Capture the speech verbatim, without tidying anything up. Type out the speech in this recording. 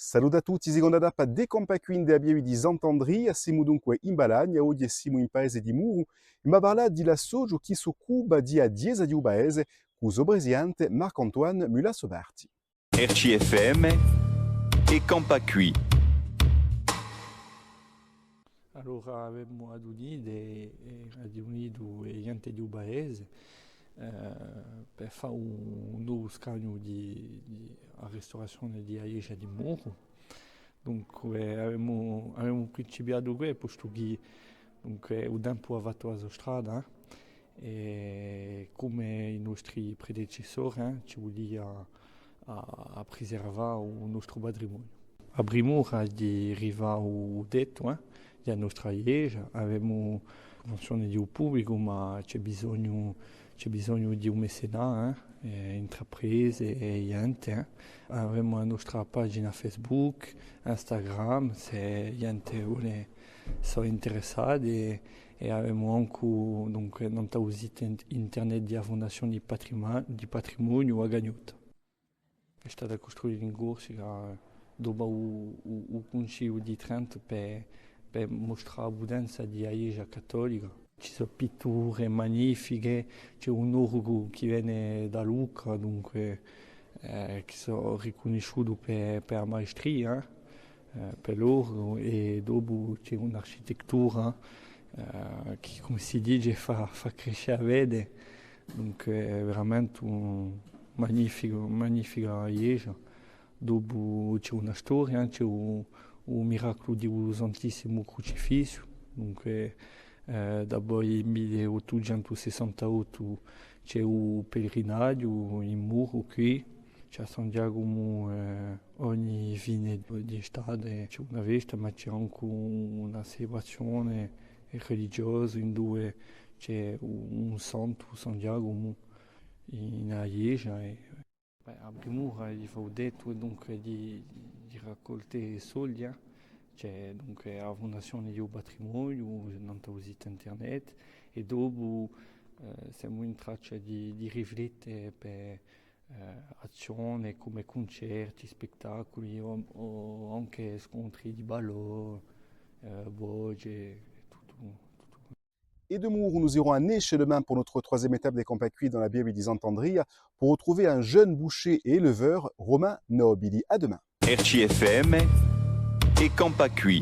Salute à tutti, seconda tappa di Campà quì in a pieve di Sant'Andria, simu dunque in Balagna, oghje simu in paese di Muru, ma parlà di l'associu chì s'occupa di a ghjesgia di u paese, cù u so presidente Marc-Antoine Mulasso-Barti. R C F M è Campà quì. Allora avemu adunite, eh, adunite e ghjente di u paese, eh, per fà un, un novu scagnu di, di a restaurazione di a ghjesgia di Muru. Dunque, avemu, avemu principiatu quì, postu chì, dunque, u tempu hà fattu a so strada, eh, è cum'è i nostri predecessori, eh, ci vulia à, à priservà u nostru patrimoniu. A primura hè di rifà u tettu, eh, di a nostra ghjesgia, avemu cunvenzione di u publicu, ma ci hè bisognu, ci hè bisognu di u mecenà, eh, è intraprese è ghjente, eh. Avemu a nostra pagina Facebook, Instagram, s'è ghjente vole, sò interessate, è, è avemu ancu, dunque, nant'à u situ in-, internet di a Fundazione di Patrima-, di Patrimoniu a cagnotta. Hè stata custruita in Corsica, eh, dopu u, u, u Cunciliu di Trento per, per mustrà a putenza di a ghjesgia cattolica. Ci sò pitture magnifiche, ci hè un orgu chì vene da Lucca, dunque, eh, chì sò ricunnisciutu per, per a maestria, eh, per l'orgu, è dopu ci hè un'architettura, eh, chì, cum'è si dice, fà, fà cresce a fede. Dunque, hè veramente un magnificu, magnifica ghjesgia. Dopu ci hè una storia, ci hè u, u miraculu di u Santissimo Crucifissu. Dunque, eh, dapoi mille ottucentu sessantottu ci hè u pellegrinaghju in Muru quì. Ci hè San Ghjacumu, eh, ogni fine di, d'estate ci hè una festa, ma ci hè ancu una celebrazione religiosa induve ci hè un, un santu, San Ghjacumu, in a ghjesgia. È, bè, a primura hè di fà u tettu è dunque di, di raccolte soldi, eh. Ci hè dunque a Fundazione di u Patrimoniu, nant'à u situ internet, è dopu, eh, simu in traccia di, di riflette per, eh, azzione cum'è cuncerti, spettaculi o, o anche scontri di ballò, eh, voce, tuttu, tuttu. Et de Muru, nous irons à Nesce demain pour notre troisième étape des Campà quì dans la pieve di Sant'Andria pour retrouver un jeune boucher et éleveur, Romain Nobili. À demain. R C F M è Campà quì.